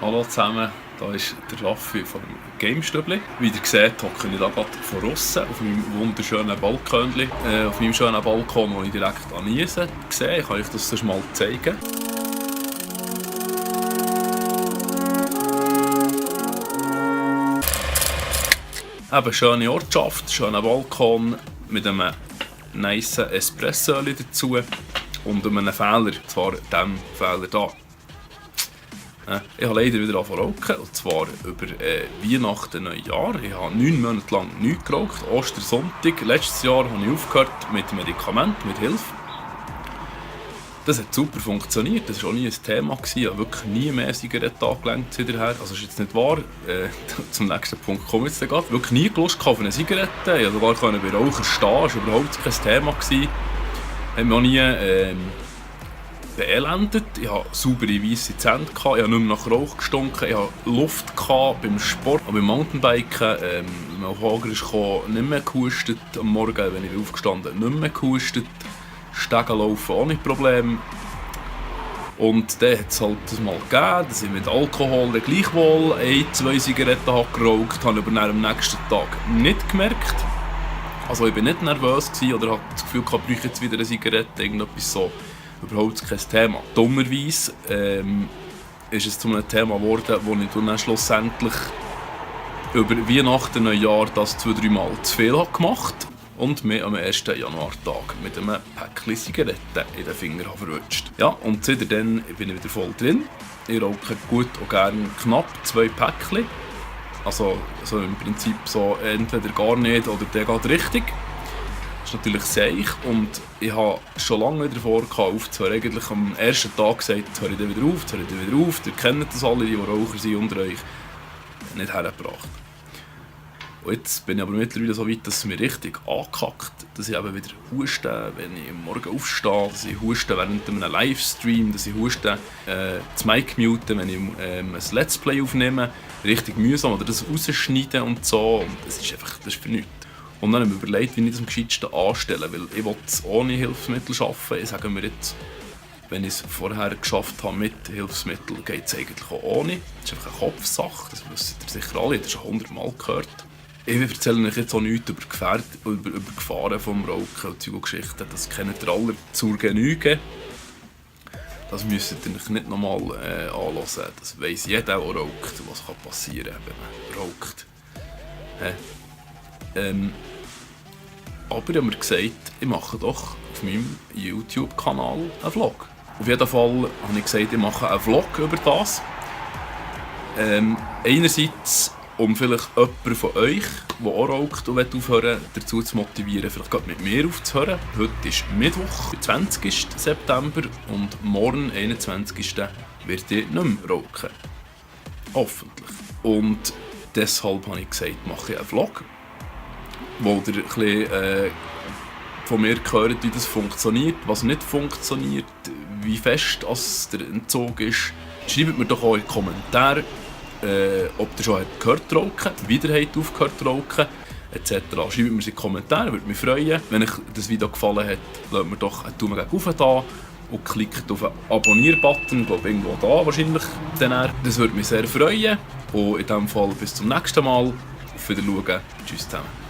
Hallo zusammen, hier ist der Raffi vom Gamestübli. Wie ihr seht, hocke ich hier gerade von aussen auf meinem wunderschönen Balkon, auf meinem schönen Balkon, den ich direkt an Niesen sehe. Ich kann euch das sonst mal zeigen. Eben schöne Ortschaft, schöner Balkon mit einem nice Espresso dazu und einem Fehler, zwar diesem Fehler hier. Ich habe leider wieder angefangen zu rauchen, und zwar über Weihnachten, Neujahr. Ich habe 9 Monate lang nichts geraucht. Ostersonntag, letztes Jahr habe ich aufgehört mit Medikamenten, mit Hilfe. Das hat super funktioniert, das war auch nie ein Thema. Ich habe wirklich nie mehr Zigaretten angelenkt seither. Also das ist jetzt nicht wahr. Zum nächsten Punkt komme ich jetzt gerade. Wirklich nie Lust auf eine Zigarette. Ich konnte sogar bei Rauchern stehen, das war überhaupt kein Thema. Ich habe mich auch nie beelendet. Ich hatte saubere weisse Zähne, ich habe nicht mehr nach Rauch gestunken, ich hatte Luft beim Sport, auch beim Mountainbiken. Mein Hager kam, nicht mehr gehustet am Morgen, wenn ich aufgestanden bin, nicht mehr gehustet. Stegen laufen ohne Problem. Und dann hat es halt das mal gegeben, dass ich mit Alkohol dann gleichwohl 1-2 Zigaretten geraucht habe, aber am nächsten Tag nicht gemerkt. Also ich war nicht nervös oder hatte das Gefühl, ich bräuchte jetzt wieder eine Zigarette, irgendetwas so. Überhaupt kein Thema. Dummerweise ist es zu einem Thema geworden, wo ich dann schlussendlich über Weihnachten, Neujahr das 2-3 Mal zu viel gemacht habe und mir am 1. Januartag mit einem Päckchen Zigaretten in den Finger verrutscht. Ja, und seitdem bin ich wieder voll drin. Ich rauche gut und gerne knapp 2 Päckchen. Also im Prinzip so entweder gar nicht oder der geht richtig. Das ist natürlich seich und ich habe schon lange wieder vor, aufzuhören. Eigentlich am ersten Tag gesagt, jetzt höre ich dann wieder auf, Ihr kennt das alle, die Raucher sind unter euch. Nicht hergebracht. Und jetzt bin ich aber mittlerweile so weit, dass es mir richtig angekackt, dass ich eben wieder huste, wenn ich am Morgen aufstehe, dass ich huste während einem Livestream, dass ich huste das Mic muten, wenn ich ein Let's Play aufnehme. Richtig mühsam oder das rausschneiden und so. Und das ist für nichts. Und dann habe ich mir überlegt, wie ich das am gescheitsten anstelle, weil ich will ohne Hilfsmittel arbeiten. Ich sage mir jetzt, wenn ich es vorher geschafft habe mit Hilfsmitteln, geht es eigentlich auch ohne. Das ist einfach eine Kopfsache, das wisst ihr sicher alle, das hast du 100-mal gehört. Ich erzähle euch jetzt auch nichts über Gefahren vom Rauchen und Zeug und Geschichten, das kennt ihr alle zur Genüge. Das müsst ihr euch nicht nochmal anhören, das weiss jeder, der raucht, was passieren kann, wenn man raucht. Aber ich habe mir gesagt, ich mache doch auf meinem YouTube-Kanal einen Vlog. Auf jeden Fall habe ich gesagt, ich mache einen Vlog über das. Einerseits, um vielleicht jemanden von euch, der auch raucht und aufhören will, dazu zu motivieren, vielleicht gerade mit mir aufzuhören. Heute ist Mittwoch, der 20. September und morgen, 21. wird ich nicht mehr rauchen. Hoffentlich. Und deshalb habe ich gesagt, mache ich einen Vlog, wo ihr ein bisschen von mir hört, wie das funktioniert, was nicht funktioniert, wie fest der Entzug ist. Schreibt mir doch auch in die Kommentare, ob ihr schon gehört rauchen, wie ihr aufgehört zu rauchen, etc. Schreibt mir in die Kommentare, würde mich freuen. Wenn euch das Video gefallen hat, lasst mir doch einen Daumen gegen da und klickt auf den Abonnier-Button, ich glaube irgendwo da wahrscheinlich. Das würde mich sehr freuen. Und in diesem Fall bis zum nächsten Mal. Auf Wiedersehen. Tschüss zusammen.